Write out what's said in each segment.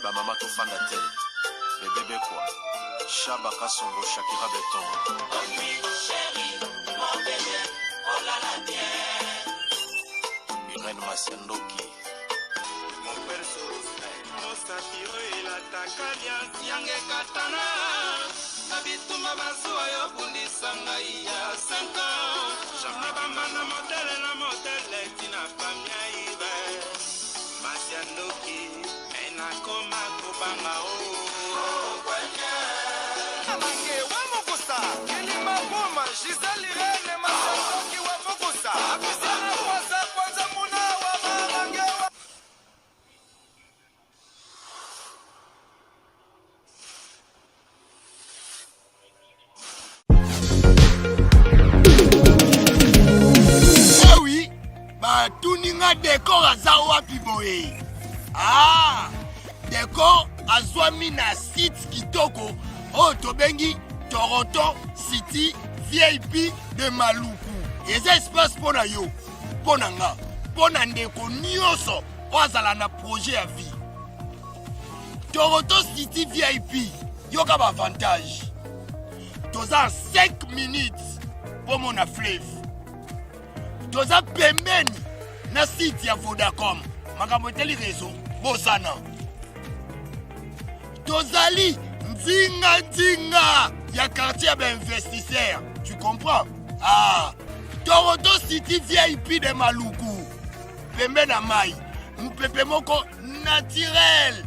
Ba mama tofanda te. Bebe Bekwa, Shaba Kasongo, Shakira Beton. Irène Masiandoki. Mosapi oyo elataka liasi yange ekatana na bitumba bazuwa yo bundisa ngai ya 5 ans na bambanda modele na modele tina famia ibe masi ya ndoki me nakoma kobanga o Amange wa mokusa kilima buma Gisèle Irene Masandoki wa mokusa Apisiana kwanza kwanza muna wa mamange wa Eh oui, batuni nga decor aza wapi boye? Ah, decor azwami na site kitoko oyo tobengi Toronto City VIP de Maluku. Eza espace mpo na yo, mpo na nga, mpo na ndeko nyonso oyo azala na projet ya vie. Toronto City VIP, yoka ba avantage. Toza 5 minutes mpo mona fleuve. Toza pembeni na site ya Vodacom. Makambo etali réseau, bosana. Tozali nzinga nzinga ya quartier ya ba investisseurs. Tu comprends? Ah, Toronto City VIP de Maluku. Pembe na mai, mupepe moko naturel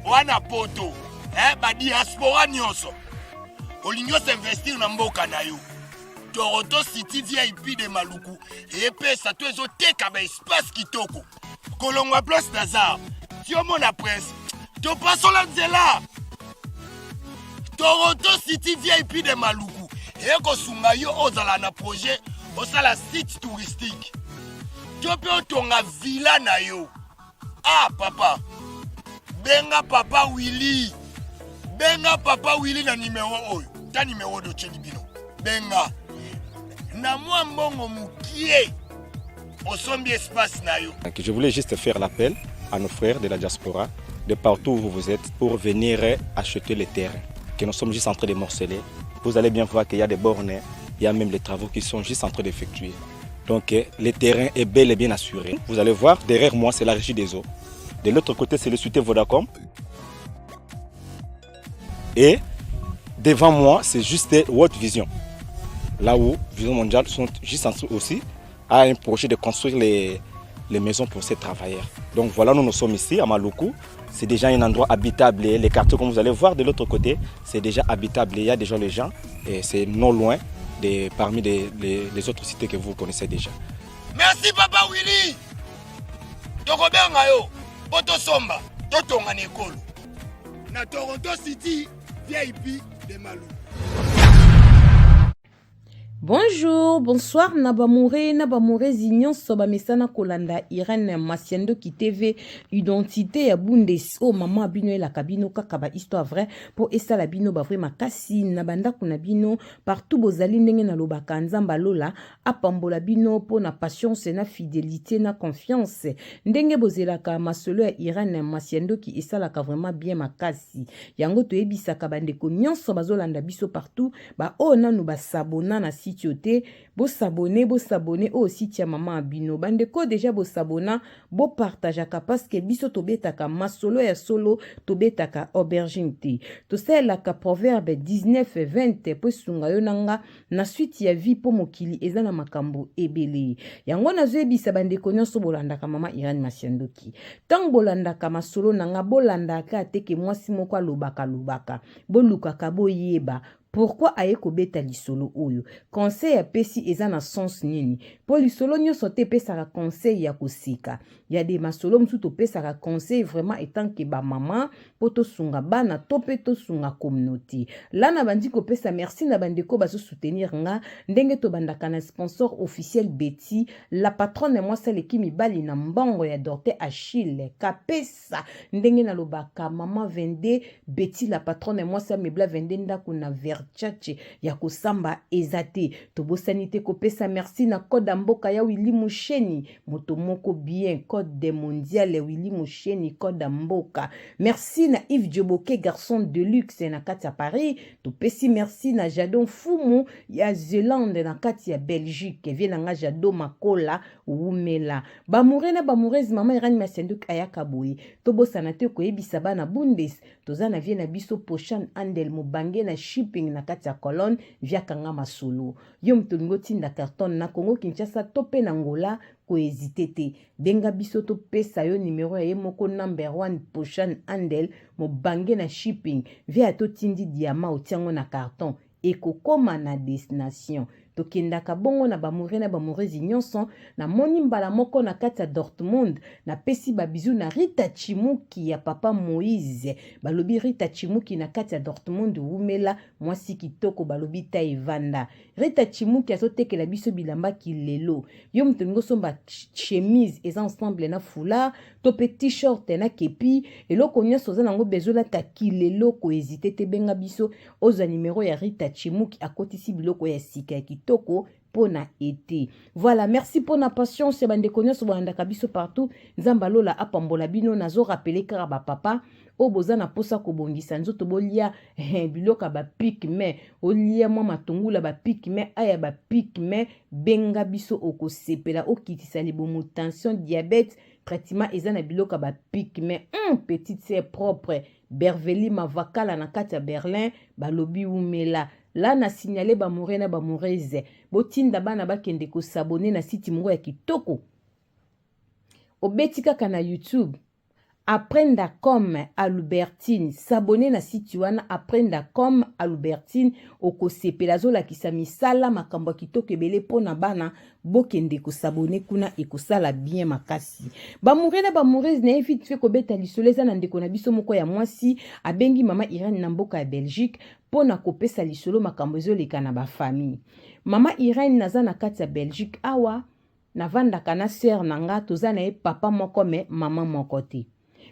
wana poto eh, ba diaspora nyonso olingi osinvestir na mboka na yo toronto city vip de maluku epesa to ezoteka ba espace kitoko kolongwa place nazar tiomona prince topasola nzela toronto city vip de maluku ekosunga yo ozala na projet osala site touristique to mpe otonga villa na yo ah papa benga papa willy benga papa willy na nimero oyo ta nimero oyo totyeli bino benga na mwa mbongo mokie osombi espace na yo Je voulais juste faire l'appel à nos frères de la diaspora, de partout où vous êtes, pour venir acheter les terrains que nous sommes juste en train de morceler. Vous allez bien voir qu'il y a des bornes, il y a même les travaux qui sont juste en train d'effectuer. Donc le terrain est bel et bien assuré. Vous allez voir, derrière moi, c'est la régie des eaux. De l'autre côté, c'est le cité Vodacom. Et devant moi, c'est juste World Vision. Là où Vision Mondiale sont juste en dessous aussi à un projet de construire les, les maisons pour ces travailleurs. Donc voilà, nous nous sommes ici à Maluku. C'est déjà un endroit habitable. Les quartiers, comme vous allez voir de l'autre côté, c'est déjà habitable. Il y a déjà les gens et c'est non loin de, parmi les, les, les autres cités que vous connaissez déjà. Merci Papa Willy. Tokobenga yo po tosomba totonga na ekolo na Toronto City VIP de Maluku. Bonjour, bonsoir na bamoure na bamourezi nyonso bamesana kolanda Irène Masiandoki TV identité ya Bundes oyo oh, mama bino elaka bino kaka ba histoire vraie mpo esala bino ba vrai makasi na bandako na bino partout bozali ndenge nalobaka Nzambe alola apambola bino mpo na patience na fidelité na confiance ndenge bozelaka masolo ya Irène Masiandoki esalaka vraiment bien makasi yango toyebisaka bandeko nyonso bazolanda biso partout ba oyo nanu ba s'abonna na site oyo te bo s'abonner bo s'abonner oyo site ya mama bino bandeko deja bo s'abonna bo partageaka parce que biso tobetaka masolo ya solo tobetaka aubergine te tosalelaka proverbe 19 20 po esunga yo na nga na suite ya vie po mokili eza na makambo ebele yango nazoyebisa bandeko nyonso bolandaka mama Irène Masiandoki ntango bolandaka masolo na nga bolandaka te ke mwasi moko alobaka lobaka bolukaka boyeba pourquoi aye kobeta lisolo oyo conseil apesi eza na sens nini mpo lisolo nyonso te epesaka conseil ya koseka ya de masolo mosusu topesaka conseil vraiment etant ke bamama mpo tosunga bana to mpe tosunga communauté la na bandi kopesa merci na bandeko bazosoutenir nga ndenge tobandaka na sponsor officiel Betty la patronne mwasi aleki mibali na mbongo ya Dorte Achille kapesa ndenge nalobaka mama 22 Betty la patronne mwasi amebla 22 ndako na Vertu. Versace ya kosamba eza te. Tobosani te kopesa merci na code ya mboka ya Willy Musheni, moto moko bien, code de mondial ya Willy Musheni, code ya mboka. Merci na Yves Djoboke, garçon de luxe na kati ya Paris. Topesi merci na Jadon Fumu ya Zelande na kati ya Belgique. Vie na nga Jado Makola wumela. Bamoure na bamoureuses, mama Irani Masenduk ayaka boye. Tobosana te koyebisa bana Bundes toza na vie na biso Poshan Andel mobange na shipping na kati ya Cologne via kanga masolo. Yo moto olingi otinda carton na Congo Kinshasa to pe na Angola, ko hésiter te. Benga biso topesa yo numero ya ye moko number 1 Poshan Andel mobange na shipping. Via totindi diamant otiango na carton ekokoma na destination. Tokendaka bongo na bamoure na bamoureuses nyonso. Namoni mbala moko na kati ya Dortmund, napesi ba bisous na Rita Chimuki ya papa Moïse. Balobi Rita Chimuki na kati ya Dortmund wumela, mwasi kitoko, balobi ta evanda. Rita Chimuki azotekela biso bilamba kilelo. Yo moto olingi osomba chemise eza ensemble na foulard to pe t-shirt na kepi, eloko nyonso oza nango besoin olata kilelo, ko hésiter te, benga biso ozwa numero ya Rita Chimuki, akotisi biloko ya sika ya kitoko pona été. Voilà, merci pona patience ya bandeko nyonso bolandaka biso partout. Nzambe alola apambola bino. Nazo rappeler kaka ba papa oyo boza na posa kobongisa nzoto, bolia biloko ya ba pygmées, olia mwa matungula ba pygmées, aya ba pygmées, benga biso okosepela, okitisa libumu, tension, diabète, traitement eza na biloko ya ba pygmées. Petite sœur propre Berveli Mavakala na kati ya Berlin, balobi wumela. La na signalé ba moure na ba moureuses, botinda bana bakende ko s'abonner na site moko ya kitoko. Obeti kaka na YouTube Aprenda comme Albertine, s'abonner na site wana Aprenda comme Albertine, okosepela, azolakisa misala makambo ya kitoko ebele pona bana. Bokende kosabone kuna, ekosala bien makasi. Bamoure na bamoureuses, na ye vite fait kobeta lisolo eza na ndeko na biso moko ya mwasi abengi mama Irene na mboka ya Belgique mpona kopesa lisolo makambo ezoleka na bafamille. Mama Irene, naza na kati ya Belgique awa, navandaka na sœur na nga, toza na ye papa moko me mama moko te.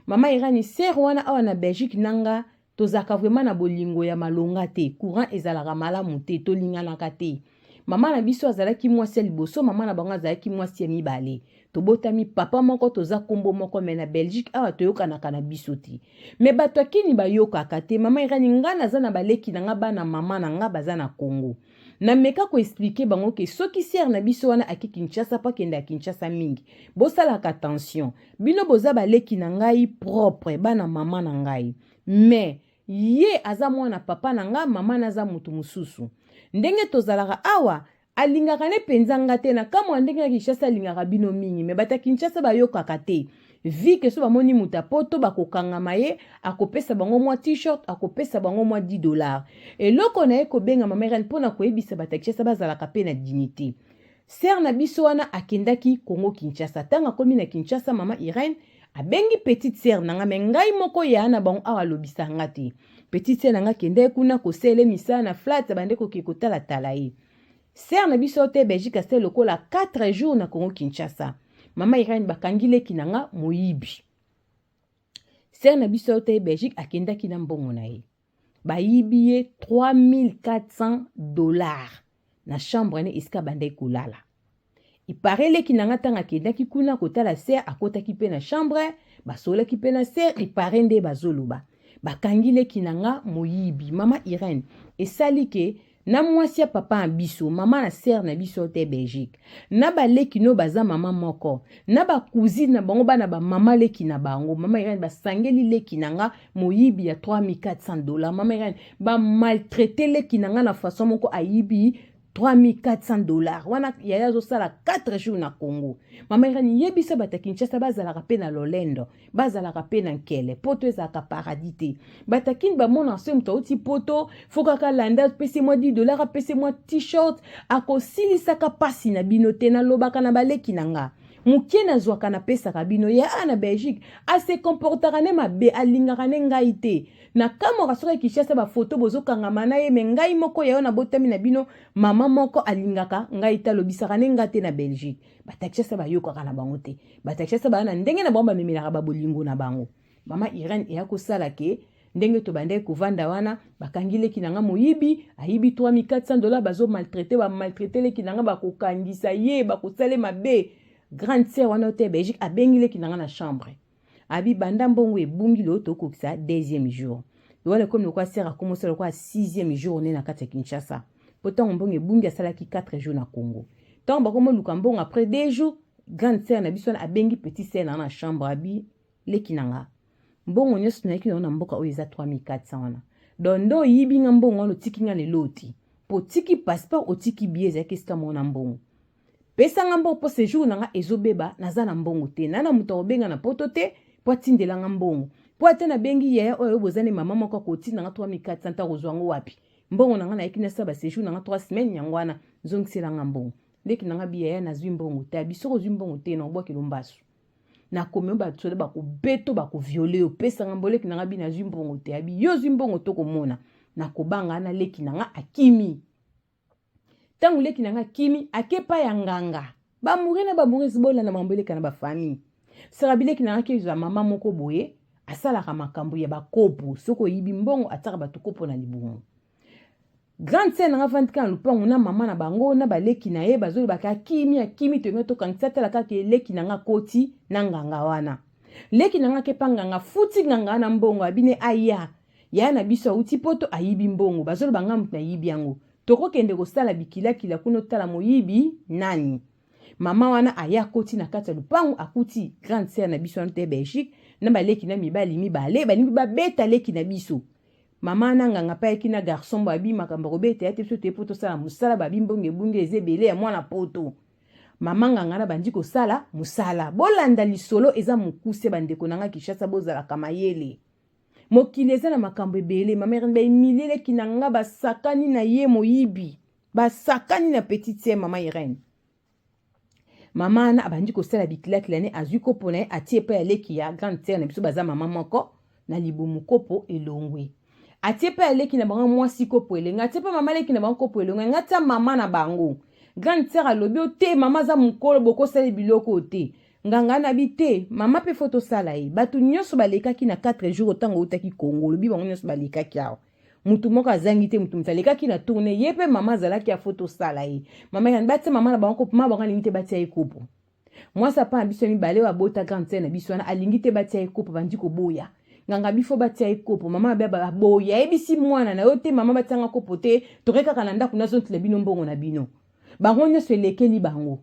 Mama Irene, sœur wana awa na Belgique na nga tozalaka vraiment na bolingo ya malonga te, courant ezalaka malamu te, tolinganaka te. Mama na biso azalaki mwasi ya liboso, mama na bango azalaki mwasi ya mibale. Tobotami papa moko, toza kombo moko, me na Belgique awa toyokanaka na biso te. Me bato ya kini bayokaka te. Mama Irene, nga naza na baleki na nga, bana mama na nga baza na Congo. Nameka koexpliquer bango ke soki sœur na biso wana ake Kinshasa, po akende ya Kinshasa mingi, bosalaka attention. Bino boza baleki na ngai propre, bana mama na ngai. Me ye aza mwana papa na nga, mama naza mutu mosusu. Ndenge tozalaka awa, alingaka ne penza nga te. Na kamwa ndenge ya Kinshasa alingaka bino mingi, me bato ya Kinshasa bayokaka te. Vi ke so bamoni moto ya poto bakokangama ye, akopesa bango mwa t-shirt, akopesa bango mwa $10. Eloko na ye kobenga mama Irene mpona koyebisa bato ya Kinshasa bazalaka pe na dignité. Sœur na biso wana akendaki Congo Kinshasa. Ntango akomi na Kinshasa, mama Irene abengi petite sœur na nga, me ngai moko ya na bango awa alobisa nga te. Petite sœur na nga akendaki kuna kosele misala na flat, bande koke kotalatala ye. Sœur na biso te Belgique asele lokola 4 jours na Congo Kinshasa. Mama Irene, bakangi leki na nga moyibi. Sœur na biso te Belgique akendaki na mbongo na ye. Bayibi ye $3400 na chambre ne esika bandaki kolala. Ipare leki na nga ntango akendaki kuna kotala sœur, akotaki pe na chambre, basololaki pe na sœur, ipare nde bazoloba. Bakangi leki na nga moyibi. Mama Irene, esali ke na mwasi ya papa na biso, mama na sœur na biso te Belgique, na baleki no baza mama moko, na ba cousine na bango bana ba mama leki na bango, mama Irene basangeli leki na nga moyibi ya $3400. Mama Irene ba maltraiter leki na nga na façon moko ayibi $3400 wana yaya azosala 4 jours na Congo. Mama Irene, yebisa bato ya Kinshasa bazalaka pe na lolendo, bazalaka pe na nkele, poto ezalaka paradis te. Bato ya Kini bamona se moto auti poto, fo kaka landa apesi mwa $10, apesi mwa t-shirt, akosilisaka pasi na bino te. Nalobaka na baleki na nga moke nazwaka napesaka bino. Ya a na Belgique ase comportaka ne mabe, alingaka ne ngai te. Na kamwaka soki Kinshasa ba photo bozokangama na ye, me ngai moko yayo nabotami na bino mama moko alingaka ngai te, alobisaka ne ngai te na Belgique. Bato ya Kinshasa bayokaka na bango te. Bato ya Kinshasa baya na ndenge na bango, bamemelaka ba bolingo na bango. Mama Irene eya kosala ke Ndenge tobandaki kovanda wana, bakangi leki na nga moyibi, ayibi 3400 dollars, bazo maltraiter, ba maltraiter leki na nga, bakokangisa ye, bakosala mabe. Grande sœur wana te Belgique abengi leki na nga na chambre. Abi banda mbongo ebungi lelo tokokisa deuxième jour. Wana ekomi lokola sœur akomosala lokola sixième jour ne na kati ya Kinshasa. Po ntango mbongo ebungi asalaki 4 jours na Congo. Ntango bakomoluka mbongo après 2 jours, grande sœur na biso wana abengi petite sœur na nga na chambre, abi leki na nga, mbongo nyonso nayaki nango na mboka oyo eza 3400 wana. Donc nde oyibi nga mbongo wana, otiki nga lelo ti. Po otiki passeport, otiki billet, ezalaki esika moko na mbongo. Pesa nga mbongo po séjour na nga ezobeba, naza na mbongo te. Na moto akobenga na poto te po atindela nga mbongo. Po ate nabengi yaya oyo bozani mama moko akotinda nga 3400 ntango kozwa yango wapi. Mbongo na nga nayaki nasala ba séjour na nga 3 semaines yango wana, nzongisela nga mbongo. Leki na nga bi yaya nazwi mbongo te, abi soki ozwi mbongo te na obwakela mbasu. Nakomi oyo bato bakobeto bakoviole yo, opesanga mbongo. Leki na nga bi nazwi mbongo te, abi yo ozwi mbongo to komona. Nakobanga na leki na nga akimi. Ntango leki na nga akimi, akepa ya nganga. Bamure na bamure bolanda makambo eleka na bafamille. Saka bileki na nga kezwa mama moko boye, asalaka makambo ya bakopo. Soki oyibi mbongo, atiaka bato kopo na libumu. Grande sœur na nga avandi kaka na lupango na mama na bango na baleki na ye, bazolobaka akimi, akimi, tolingi tokangisa. Tala kaka eleki na nga akoti na nganga wana. Leki na nga akepa nganga, futi nganga wana mbongo, abine aya yaya na biso awuti poto ayibi mbongo, bazoloba nga moto nayibi yango, tokokende kosala bikilakila kuna otala moyibi nani. Mama wana aya akoti na kati ya lupango, akuti grande sœur na biso wana te Belgique na baleki na mibali mibale balingi babeta leki na biso. Mama na nganga mpe ayaki na garçon bo abi makambo kobeta ya te, biso toye po tosala mosala, babi mbongo ebungi eza ebele ya mwana poto. Mama nganga na bandi kosala mosala. Bolanda lisolo eza mokuse, bandeko na nga Kinshasa bozalaka mayele. Mokili eza na makambo ebele. Mama Irene bahumilie leki na nga, basakani na ye moyibi, basakani na petite sœur mama Irene. Mama wana abandi kosala bikilakila ne, azwi kopo na ye atie epai ya leki ya grande sœur na biso, baza mama moko na libumu, kopo elongwe. Atie mpe ya leki na bango mwasi, kopo elenge. Atie mpe mama leki na bango, kopo elongwe. Nga tia mama na bango. Grande sœur alobi o te, mama aza mokolo, bokosala biloko te. Nganga na bi te, mama mpe fo tosala ye. Bato nyonso balekaki na 4 jours ntango outaki Congo, olobi bango nyonso balekaki awa, mutu moko azangi te, mutu alekaki na tourne ye mpe mama azalaki ya fo tosala ye. Mama yani batia mama na bango kopo, mama bango alingi te batia ye kopo. Mwasi apa na biso ya mibale oyo abota grande sœur na biso wana alingi te batia ye kopo, bandi koboya. Nganga bifo batia ye kopo, mama abe aboya, ayebisi mwana na yo te, mama batianga kopo te, toke kaka na ndako nazontela bino mbongo na bino. Bango nyonso elekeli bango.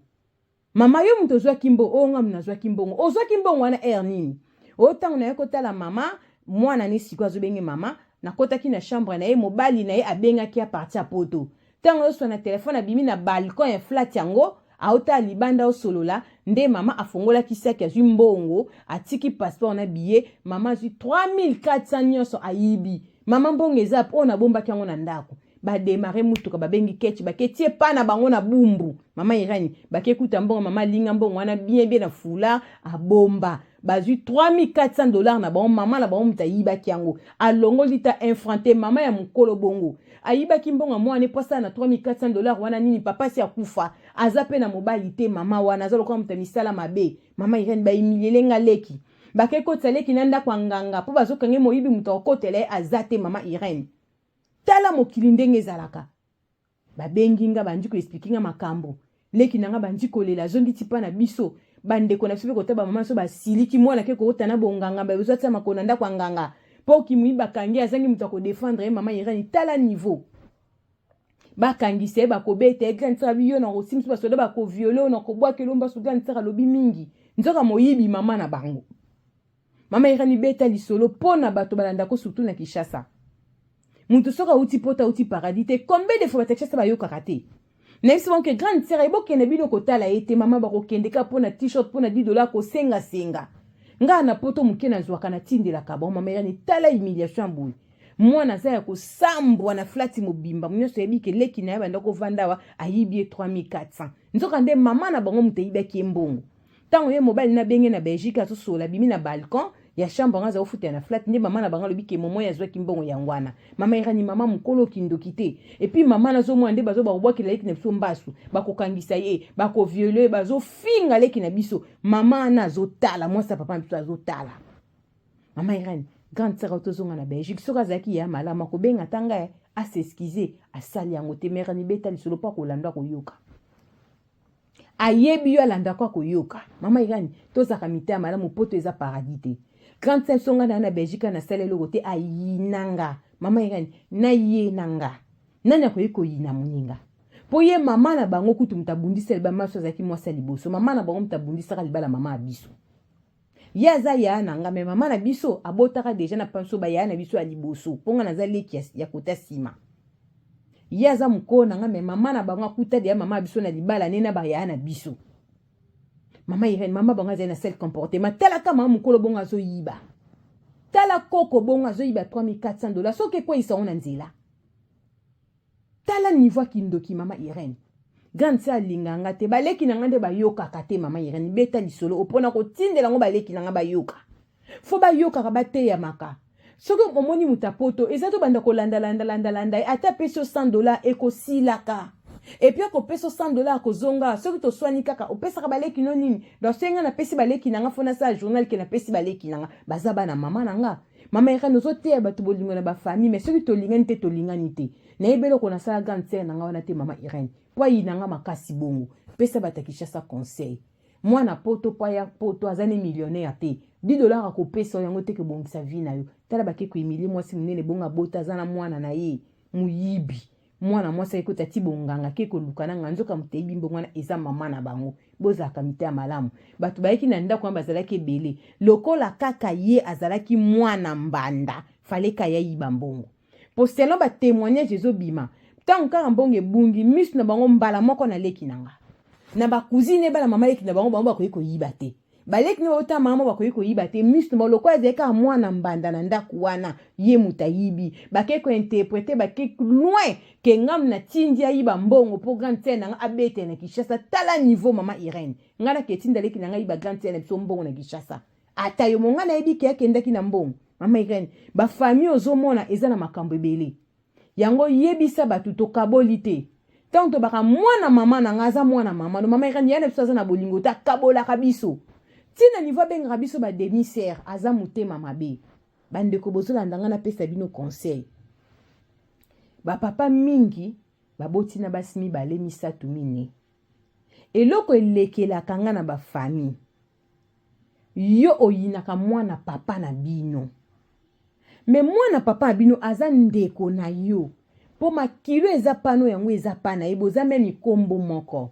Mama yo moto ozwaki mbongo, oyo nga moto nazwaki mbongo. Ozwaki mbongo wana heure nini? Oyo ntango naye kotala mama, mwana ne sikoyo azobenge mama, nakotaki na chambre na ye, mobali na ye abengaki aparti ya poto. Ntango nyonso na telefone abimi na balcon ya flat yango, aotala libanda osolola, nde mama afongolaki saki azwi mbongo, atiki passeport na billet, mama azwi 3400 nyonso ayibi. Mama mbongo eza oyo nabombaki yango na ndako. Bademare mutuka, babengi kechi, baketie pa na bango na bumbu. Mama Irene bakekuta mbongo, mama alinga mbongo wana bien bien na foulard abomba. Bazwi 3400 dollars na bango, mama na bango moto ayibaki yango, alongoli ta un franc te. Mama ya mokolo bongo ayibaki mbongo ya mwana po asala na 3400 dollars wana nini? Papa si akufa, aza mpe na mobali te. Mama wana aza lokola moto ya misala mabe. Mama Irene bahumiliele nga leki, bakekotisa leki na ndako ya nganga mpo bazokange moyibi, moto akokotela ye aza te. Mama Irene, tala mokili ndenge ezalaka. Babengi nga, bandi koexpliquer nga makambo. Leki na nga bandi kolela, azongi ti mpa na biso. Bandeko na biso mpe kota bamama biso basiliki, mwana ke kokota na bonganga, bazwa tia makolo na ndako ya nganga mpo kimui bakangi, azangi moto akodefendre ye. Mama Irene, tala niveau, bakangisa ye, bakobeta ye. Grande sœur yo na kosimisa basoda, bakoviole oyo na kobwakela mbasu. Grande sœur alobi mingi, nzoka moyibi mama na bango. Mama Irene, beta lisolo mpo na bato balandako, surtout na Kinshasa. Moto soki auti poto, auti paradis te. Combien de fois bato ya Kinshasa bayokaka te? Nayebisi bango ke grande sœur ebokende bino kotala ye te. Mama bakokende kaka mpo na t-shirt, mpo na 10 dollar, kosengasenga. Ngai na poto moke nazwaka, natindelaka bango. Mama Irene, tala humiliation ya boye. Mwana aza ya kosambwa na flati mobimba nyonso ayebi ke leki na ye banda kovanda awa ayibi ye 3400, nzoka nde mama na bango moto ayibaki ye mbongo. Ntango ye mobali nabenge na Belgique azosola, abimi na balcon ya chambre yango aza kofutela na flat, nde mama na bango alobi ke momo azwaki mbongo yango wana. Mama Irani, mama mokolo kindoki te. Et puis mama nazomona nde bazo bakobwakela leki na biso mbasu, bakokangisa ye, bakoviole ye, bazofinga leki na biso. Mama wana azotala, mwasi ya papa na biso azotala. Mama Irani. Grande sœur tozonga na Belgique, soki azalaki ya malamu akobenga ata ngai a s'excuser, asali yango te. Mère mibeta lisolo mpo akolanda akoyoka. Ayebi yo alandaka akoyoka. Mama Irani, tozalaka mitema malamu, poto eza paradis te. Grande sœur songa na na Belgique nasala eloko te, ayina nga. Mama Irani, na ye na nga. Nani akoki koyina moninga? Mpo ye mama na bango kutu moto abundisa libala, mama biso azalaki mwasi ya liboso. Mama na bango moto abundisaka libala mama ya biso. Ye aza yaya na nga, me mama na biso abotaka deja na panso ba yaya na biso ya liboso. Mpo nga naza leki ya, ya kota nsima. Ye aza mokolo na nga, me mama na bango akuta deja mama ya biso na libala ne na ba yaya na biso. Mama Irene, mama bango azali na sel comportement. Talaka mama mokolo bongo azoyiba. Tala koko bongo azoyiba 3400 dollars soki ekweyisa yango na nzela. Tala niveau ya kindoki mama Irene. Grande sœur alinga nga te, baleki na nga nde bayokaka te mama Irene. Beta lisolo opona kotindela yango baleki na nga bayoka. Fo bayokaka bateyamaka. Soki omoni moto ya poto eza tobanda kolandalandalandalanda ye ata apesi yo 100 dollar ekosilaka. Epuis akopesa yo 100 dollar akozonga soki toswani kaka opesaka baleki no nini? Donc soki nga napesi baleki na nga fo nasala journal ke napesi baleki na nga baza bana mama na nga. Mama Irene ozoteya bato bolingo na bafamille mais soki tolingani te tolingani te. Nayebi eloko nasala grande sœur na nga wana te mama Irene. Po ayina nga makasi bongo. Pesa bato ya Kinshasa conseil. Mwana poto po aya poto aza ne millionnaire te. 10 dollars akopesa yo yango te kobongisa vie na yo. Tala bake ko humilie mwasi monene bongo abota aza na mwana na ye. Moyibi. Mwana mwasi ake kota ti bonganga ke koluka na nga nzoka moto ayibi mbongo wana eza mama na bango. Bozalaka mitema malamu. Bato bayaki na ndako wana bazalaki ebele. Lokola kaka ye azalaki mwana mbanda, fallait ka ye ayiba mbongo. Po selon ba témoignage ezobima, ntango kaka mbongo ebungi, misu na bango mbala moko na leki na nga. Na ba cousine bana mama leki na bango, bango bakoki koyiba te. Baleki na bota mama bakoki koyiba te, misu na bango lokola ezali kaka mwana mbanda na ndako wana, ye moto ayibi. Bakei kointerprete, bakei loin ke ngam na tindi ayiba mbongo po grande sœur na nga abeta na Kinshasa. Tala niveau mama Irene. Nga na ketinda leki na nga ayiba grande sœur na biso mbongo na Kinshasa. Ata yo monga nayebi ke akendaki na mbongo. Mama Irene, ba famille ozomona eza na makambo ebele. Yango yebisa bato tokaboli te. Ntango tobaka mwana mama na nga aza mwana mama no mama Irene ya na biso aza na bolingo te akabolaka biso. Tina niveau abengaka biso ba demi sœur aza motema mabe. Bandeko bozolanda nga napesa bino conseil. Ba papa mingi baboti na basi mibale misato mine. Eloko elekelaka nga na ba famille. Yo oyinaka mwana papa na bino. Mais mwana papa na bino aza ndeko na yo. Po makilo eza pano yango eza pa na ye boza meme kombo moko.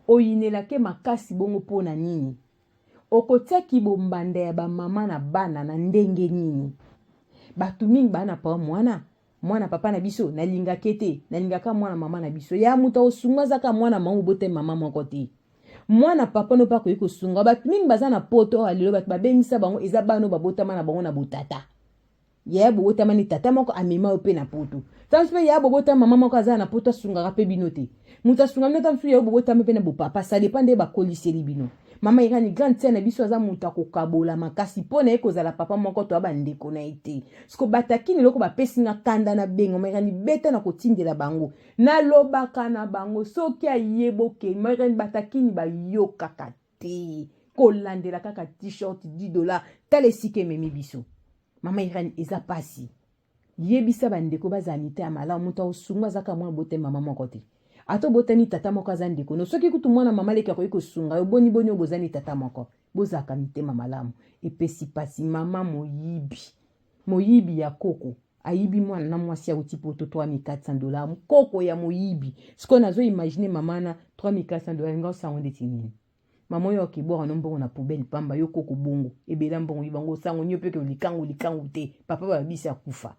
Oyinelake makasi bongo po na nini? Okotia kibombanda ya ba mama na bana na ndenge nini? Batu mingi ba na problème wana. Mwana papa na biso nalingake te, nalingaka mwana mama na biso. Ya moto akosunga aza kaka mwana mama obotami mama moko te. Mwana papa no mpe akoki kosunga. Bato mingi baza na poto awa lelo, bato babengisa bango eza bana oyo babotama na bango na botata. Yaya bobotama ni tata moko amema yo mpe na poto. Ntango mosusu mpe yaya bobotama mama moko aza na poto asungaka mpe bino te. Moto asunga bino ntango mosusu yaya bobotama mpe na bopapa, ça dépend nde bakoliseli bino. Mama Irani grande sœur na biso aza moto akokabola makasi mpo na ye kozala papa moko to bandeko na ye te. Siko batakini eloko bapesi nga kanda na bengo mama Irani beta na kotindela bango. Nalobaka na bango soki aye boke mama Irani batakini bayokaka te. Kolandela kaka t-shirt 10 dollars tala esika ememi biso. Mama Irani eza pasi. Yebisa bandeko bazala mitema malamu, moto akosunga aza kaka mwana botami mama moko te. Ata obotami tata moko aza ndeko no, soki kutu mwana mama leki akoki kosunga yo, boni boni oyo bozali tata moko. Bozalaka mitema malamu. Epesi pasi mama moyibi. Moyibi ya koko ayibi mwana na mwasi auti poto 3400 dollars koko ya moyibi. Sikoyo nazo imaginer mama na 3400 dollars nga osango ndeti nini? Mama oyo akebwaka no mbongo na poubelle pamba yo koko bongo ebela mbongo yiba ngo sango nyo pe ke likangu likangu te papa ba bisi akufa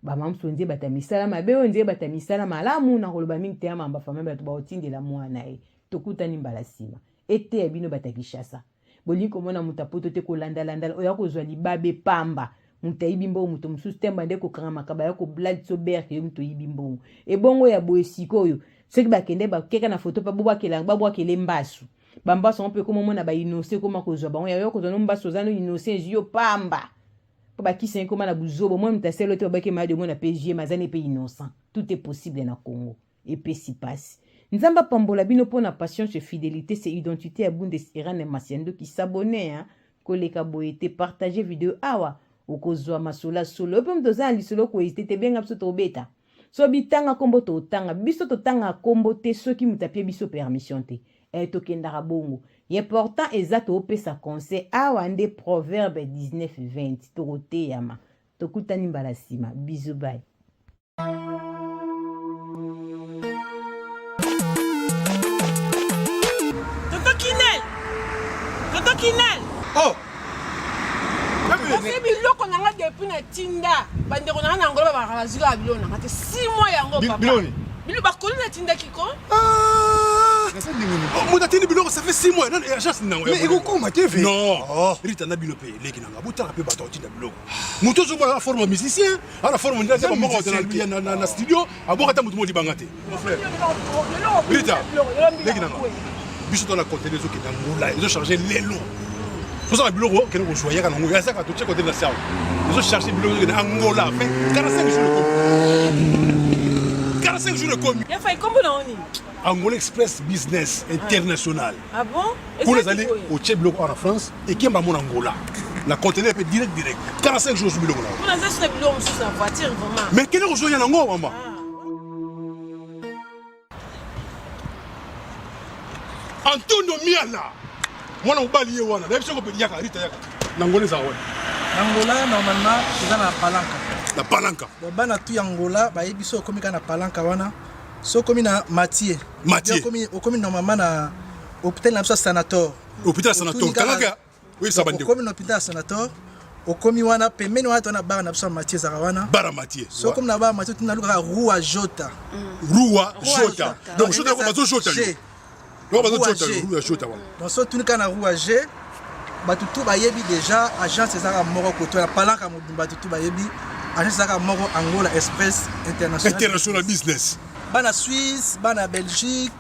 ba mama mosusu nze bata misala mabe oyo nze bata misala malamu na koloba mingi te ya mamba famille bato baotindela mwana ye tokutani mbala nsima eteya bino bata Kinshasa bolingi komona moto apoto te kolandalandala oyo akozwa libabe pamba moto ayibi mbongo moto mosusu te mbande kokanga makaba ya kobladi so berke yo moto oyibi mbongo ebongo ya boye sikoyo soki bakende bakeka na foto mpe babwakela babwakele mbasu bambasu yango mpe ekoma omona bainose ekoma kozwa bango yayo kozwa no mbasu oza no innocent ezwi yo pamba mpo bakisi yango ekoma na buzoba omona moto aselo te babaki maladi omona mpe ezwi ye mazani mpe innocent tout est possible na Congo epesi pasi nzambe apambola bino mpo na patience et fidélité c'est identité ya Bundes Irene Masiandoki s'abonner hein koleka boye te partager video awa. Okozwa masolo ya solo. Yo mpe moto oza na lisolo ko hésiter te, benga biso, tobeta. So bitanga nkombo, totanga. Biso totanga nkombo te soki moto apie biso permission te. Tokendaka bongo. Important eza toopesa conseil awa nde Proverbe 19 20. Tokoteyama, tokutani mbala nsima. Bisous, bye. Tonton Kinel, Tonton Kinel! Oh! Kasi biloko na nga, depuis na tinda bandeko na nga na Angola, babakaka bazwi kaka biloko na nga te. 6 mois yango, papa. Biloko nini? Bilo bakoli natindaki ko. Moto atindi biloko, ça fait 6 mois, nani agence nango? Mais ekokoma te ve. Non, Rita, na bino mpe leki nanga, botala mpe bato atinda biloko. Moto ozomona na forme ya musicien, ana forme nde bamoko na studio, aboka ata moto mo libanga te. Mon frère Rita, leki nanga, biso to na conteneur ezokende Angola, ezocharge lelo. Tozala biloko, kende kozwa, yaka nango, yazaka totie conteneur na sawa, ezocharge biloko, ezokende Angola. Fait 45 jours ekomi, 45 jours ekomi. Ya fai, kombo na yo nini? Angola Express Business International. Ah bon? Kuna ezali otie biloko awa na France, ekemba mo na Angola na conteneur mpe direct direct, 45 jours ozwi biloko na yo. Mpona eza so na biloko mosusu na voiture, vraiment. Mais kende kozwa ya nango, mama. Antonio Miala, mwana mobali ye wana, nayebi soko yaka. Rita, yaka na Angola, ezala wana. Na Angola, normalement eza na Palanka. Na Palanka. Bon, bana tu ya Angola bayebi so okomi kaka na Palanka wana, so okomi na Matie. Matie. Okomi normalement na hôpital na biso ya Sanator. Hôpital ya Sanator, kangaka oyebisa bandeko. Okomi na hôpital ya Sanator, okomi wana pembeni wana, to na bar na biso ya Matie ezalaka wana. Bar Matie. So okomi na bar Matie, tuna lukaka Rua Jota. Rua Jota, donc Jota yako bazojota yo, yako bazojota yo, Rua Jota wana. Donc so otuni kaka na Rua G, bato tu bayebi déjà agence ezalaka moko koto na Palanka mobimba. Bato tu bayebi agence ezalaka moko, Angola Express International. International Business. Bana Suisse, bana Belgique,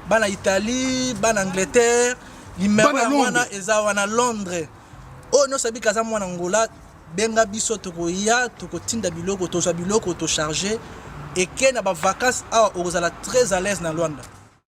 bana Italie, bana Angleterre, numéro Bana ya wana Londres. Eza wana Londres. Oyo nyonso abika aza mwana Angola, benga biso, tokoya, tokotinda biloko, tozwa biloko, tocharge eke na bavacance awa, okozala très à l'aise na Lwanda.